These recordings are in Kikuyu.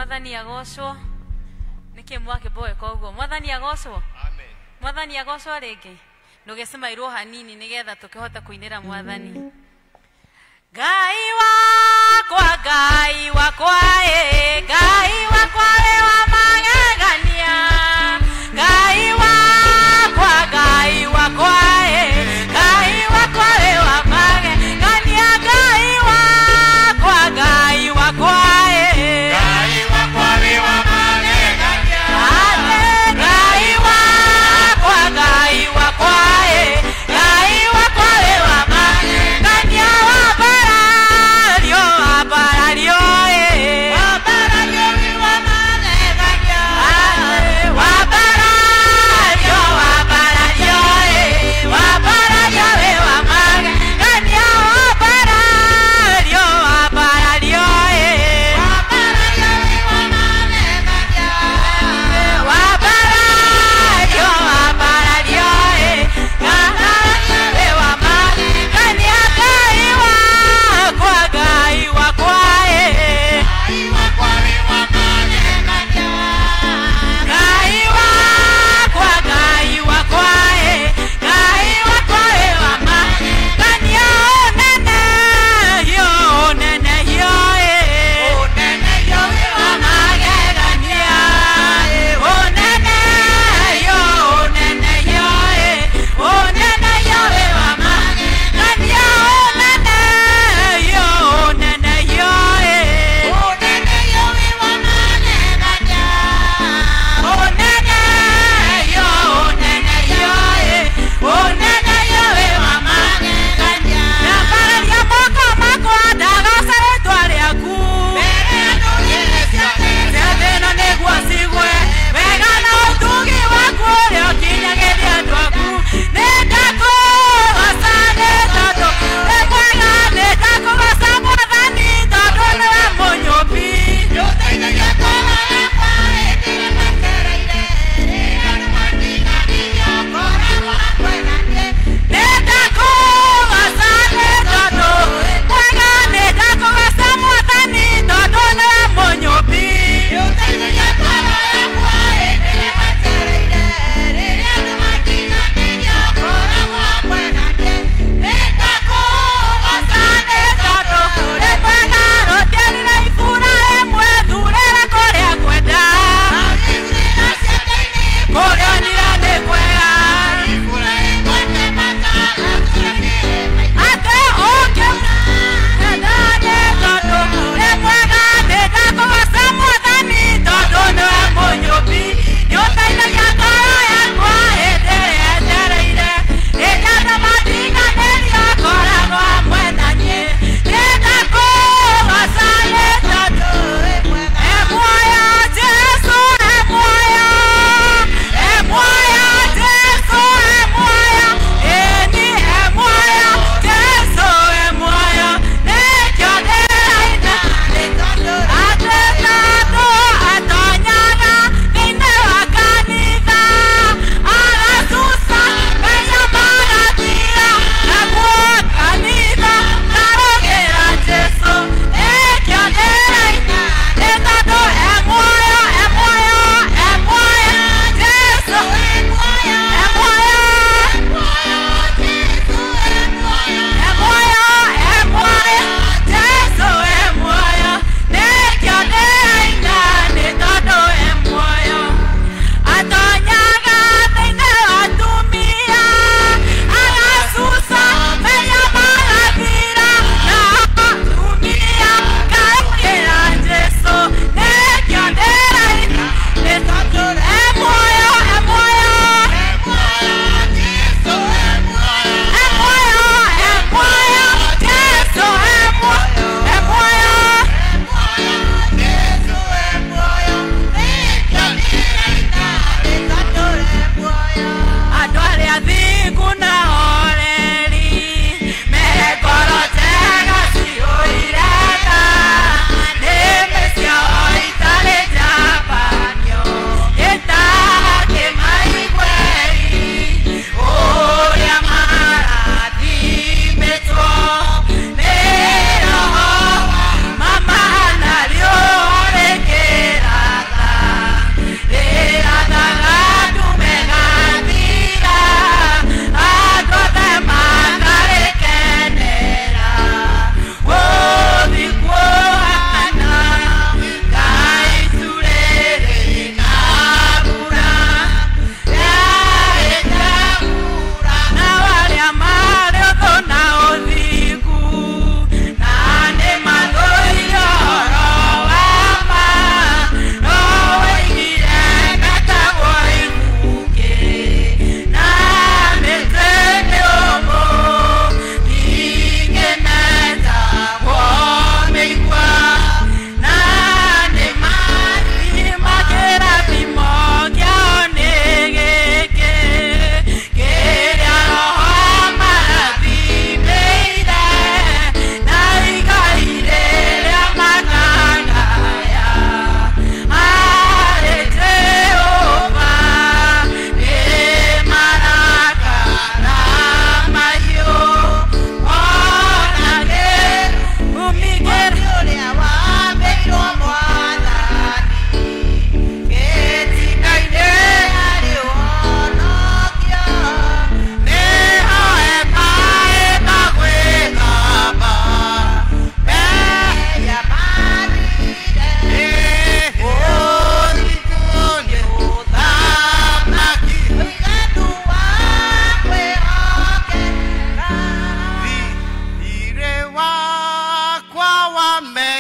Mwathani agocwo. Nĩkĩ mwakĩmboeka ũguo? Mwathani agocwo. Amen. Mwathani agocwo rĩngĩ. Ndũgĩcimairwo hanini nĩgetha tũkĩhote kũinĩra Mwathani. Ngai wakwa, Ngai wakwa, ĩ, Ngai wakwa wĩ wa magegania. Ngai wakwa, Ngai wakwa, ĩ, Ngai wakwa wĩ wa magegania. Ngai wakwa, Ngai wakwa, ĩ, Ngai wakwa wĩ wa magegania. Ate Ngai wakwa, Ngai wakwa, ĩ, Ngai wakwa wĩ wa magegania.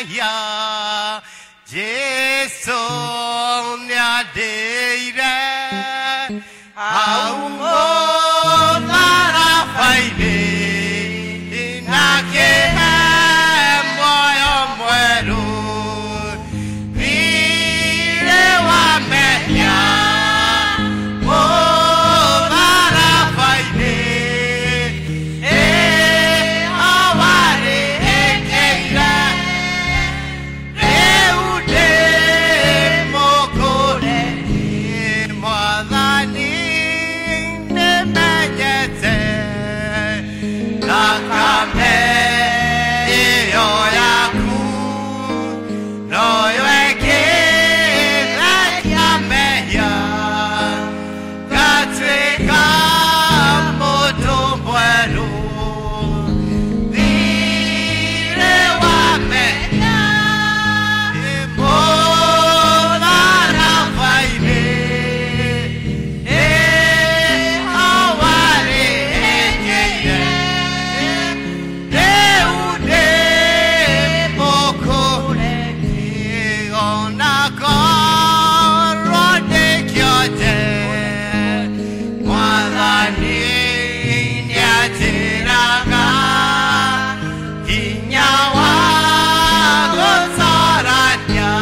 mehia Jesu nĩandĩire hau mũtharaba-inĩ na kĩhe muoyo mwerũ thirĩ wa mehia mũtharaba-inĩ awarĩkĩire rĩu ndĩ mũkũre Mwathani nĩmenyete thakame ĩyo yaku noyo ĩkĩtheria mehia ngatuĩka mũndũ mwerũ thirĩ wa mehia mũtharaba-inĩ awarĩkĩire rĩu ndĩ mũkũre ona korwo ndĩ kĩonje Mwathani nĩanjĩraga hinya wa gũtorania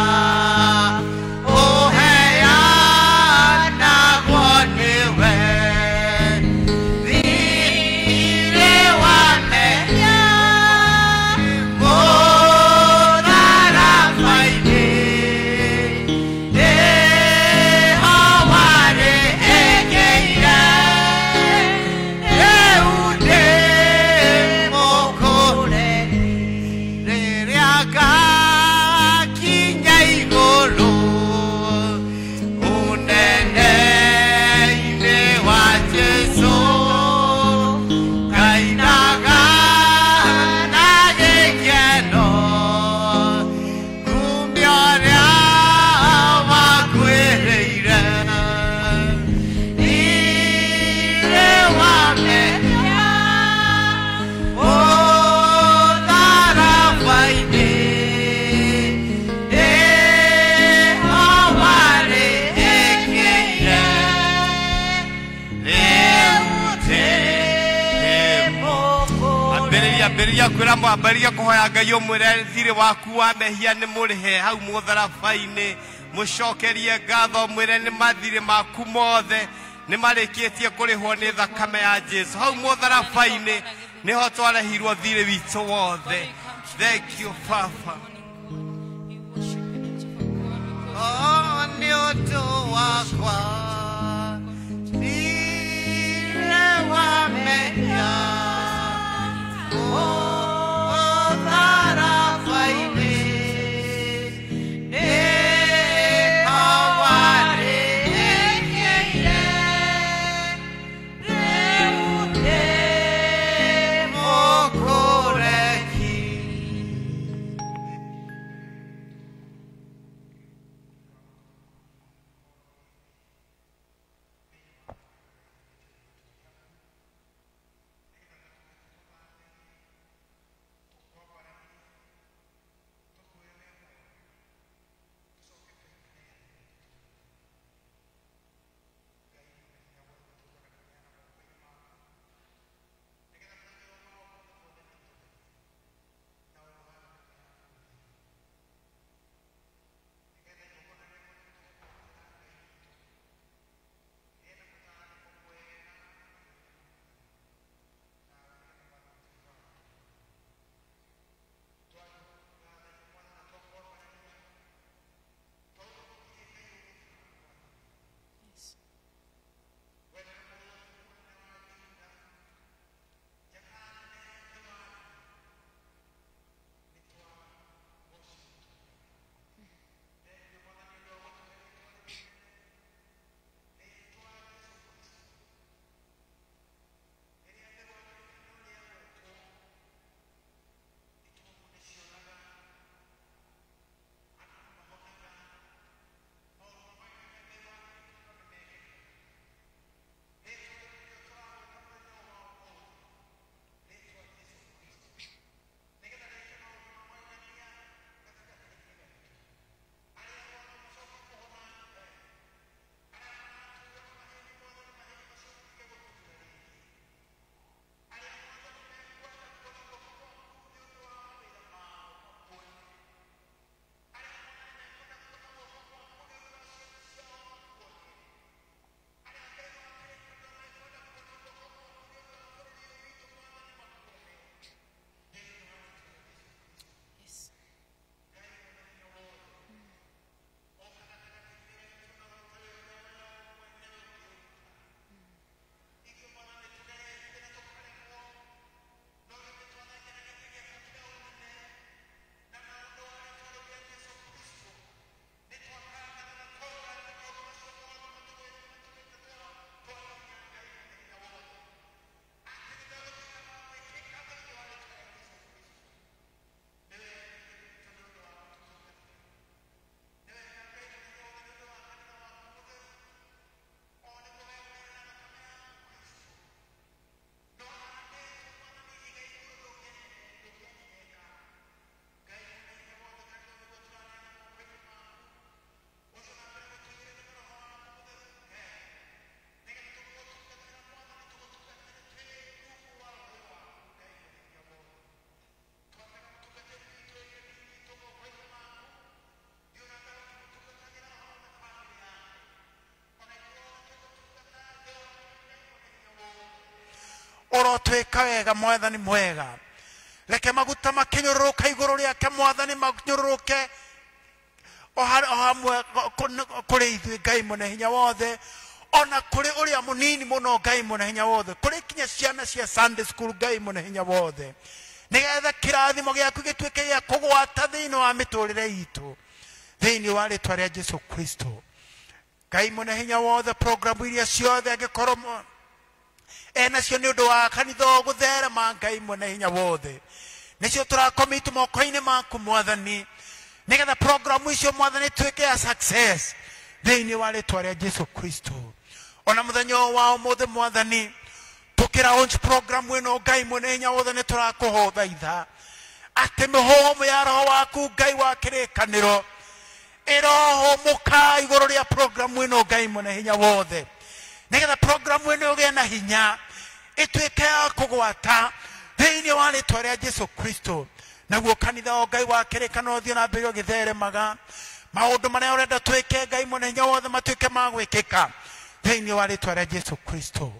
ũheanagwo nĩwe thirĩ wa mehia mũtharaba-inĩ awarĩkĩire rĩu ndĩ mũkũre rĩrĩa ngakinya igũrũ ũnene-inĩ wa Jesũ ngainaga na gĩkeno kumia ũrĩa wakwĩrĩire thirĩ wa mehia mũtharaba-inĩ awarĩkĩire rĩu ndĩ mũkũre. Ambĩrĩria kwĩra ambĩrĩria kũhoya Ngai ũmwĩre thirĩ waku wa mehia nĩ mũrĩhe hau mũtharaba-inĩ mũcokerie ngatho mwĩre nĩ mathirĩ maku mothe nĩ marĩkĩtie kũrĩhwo nĩ thakame ya Jesu hau mũtharaba-inĩ nĩho twarehirwo thirĩ witũ wothe. Thank you Papa. Oh, nĩ ũndũ wakwa thirĩ wa mehia mũtharaba-inĩ nĩ awarĩkĩire rĩu ndĩ mũkũreki. Ũrotwĩka wega Mwathani mwega. Reke maguta makinyũrũrũke igũrũ rĩake Mwathani, makinyũrũrũke o hamwe kũrĩ ithuĩ Ngai mwene hinya wothe, ona kũrĩ ũrĩa mũnini mũno Ngai mwene hinya wothe, kũrĩ kinya ciana cia Sunday school Ngai mwene hinya wothe, nĩgetha kĩrathimo gĩaku gĩtuĩke gĩa kũgwata thĩinĩ wa mĩtũrĩre itũ, thĩinĩ wa rĩtwa rĩa Jesu Kristo. Ngai mwene hinya wothe, programu iria ciothe angĩkorwo enacio nĩ ũndũ wa kanitha gũtherema Ngai mwene hinya wothe, nĩcio tũrakomit moko-inĩ maku Mwathani, nĩgetha programu icio Mwathani ituĩke ya success thĩinĩ wa rĩtwa rĩa Jesu Kristo. Ona mũthenya wa ũmũthĩ Mwathani, tũkĩra program ĩno Ngai mwene hinya wothe, nĩ tũrakũhothaitha atĩ mĩhũmũ ya roho waku Ngai wa kĩrĩkanĩro ĩrohũmũka igũrũ rĩa programu ĩno Ngai mwene hinya wothe, nĩgetha programu ĩno ĩgĩe na hinya, ĩtuĩke ya kũgwata thĩinĩ wa rĩtwa rĩa Jesu Kristo. Naguo kanitha o Ngai wa kĩrĩkanĩro ũthiĩ na mbere ũgĩtheremaga, maũndũ marĩa ũrenda twĩke Ngai mwene hinya wothe matuĩke ma gwĩkĩka thĩinĩ wa rĩtwa rĩa Jesu Kristo.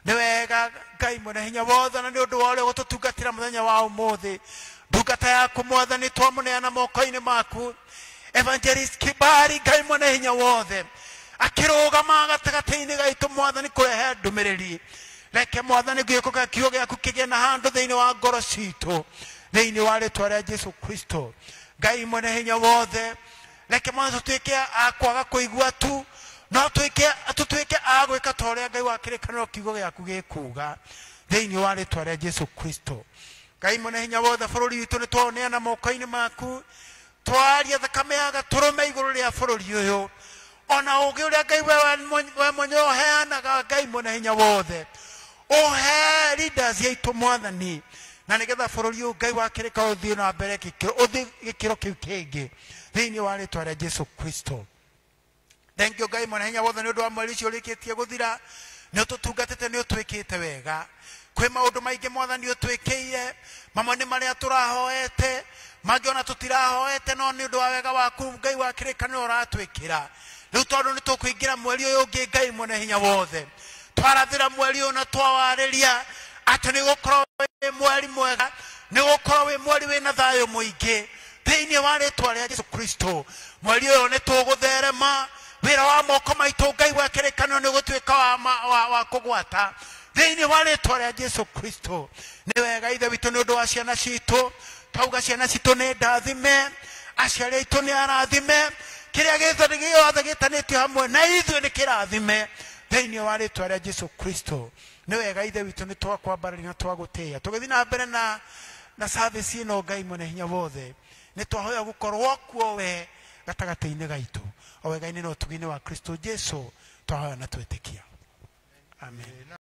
Nĩ wega Ngai mwene hinya wothe, na nĩ ũndũ wa ũrĩa ũgũtũtungatĩra mũthenya wa ũmũthĩ, ndungata yaku Mwathani twamũneana moko-inĩ maku Evangelist Kibari Ngai mwene hinya wothe, akĩrũgama gatagatĩ-inĩ gaitũ Mwathani kũrehe ndũmĩrĩri. Reke Mwathani gĩko gĩa kiugo gĩaku kĩgĩe na handũ thĩinĩ wa ngoro citũ, thĩinĩ wa rĩtwa rĩa Jesu Kristo. Ngai mwene hinya wothe, reke Mwathani tũtuĩke a kwaga kũigua tu, no tũtuĩke a gwĩka ta ũrĩa Ngai wa kĩrĩkanĩro kiugo gĩaku gĩkuuga, thĩinĩ wa rĩtwa rĩa Jesu Kristo. Ngai mwene hinya wothe, bũrũri witũ nĩ twaũneana moko-inĩ maku, twaria thakame ya gatũrũme igũrũ rĩa bũrũri ũyũ, ona ũũgĩ ũrĩa Ngai we mwenyewe ũheanaga Ngai mwene hinya wothe, ũhe leaders aitũ Mwathani, na nĩgetha bũrũri ũyũ Ngai wa kĩrĩkanĩro ũthiĩ na mbere ũthiĩ gĩkĩro kĩu kĩngĩ, thĩinĩ wa rĩtwa rĩa Jesu Kristo. Thank you Ngai mwene hinya wothe nĩ ũndũ wa mweri ũcio ũrĩkĩtie gũthira, nĩ ũtũtungatĩte, nĩ ũtwĩkĩte wega. Kwĩ maũndũ maingĩ Mwathani ũtwĩkĩire, mamwe nĩ marĩa tũrahoete, mangĩ ona tũtirahoete, no nĩ ũndũ wa wega waku Ngai wa kĩrĩkanĩro ũratwĩkĩra. Rĩu tondũ nĩ tũkũingĩra mweri ũyũ ũngĩ Ngai mwene hinya wothe, twarathĩra mweri ũyũ na twawarĩria atĩ nĩ gũkorwo wĩ mweri mwega, nĩ gũkorwo wĩ mweri wĩna thayũ mũingĩ thĩinĩ wa rĩtwa rĩa Jesu Kristo. Mweri ũyũ nĩ tũgũtherema, wĩra wa moko maitũ Ngai wa kĩrĩkanĩro nĩ ũgũtuĩka wa kũgwata thĩinĩ wa rĩtwa rĩa Jesu Kristo. Nĩ wega Ithe witũ nĩ ũndũ wa ciana citũ, twauga ciana citũ nĩ ndathime, aciari aitũ nĩ arathime, kĩrĩa gĩothe gĩtanĩtio hamwe na ithuĩ nĩ kĩrathime thĩinĩ wa rĩtwa rĩa Jesu Kristo. Nĩ wega Ithe witũ, nĩ twakwambararia na twagũtĩĩa. Tũgĩthiĩ na mbere na service ĩno Ngai mwene hinya wothe, nĩ twahoya gũkorwo kuo we gatagatĩ-inĩ gaitũ, o wega-inĩ na ũtugi-inĩ wa Kristo Jesu twahoya na twĩtĩkia. Amen.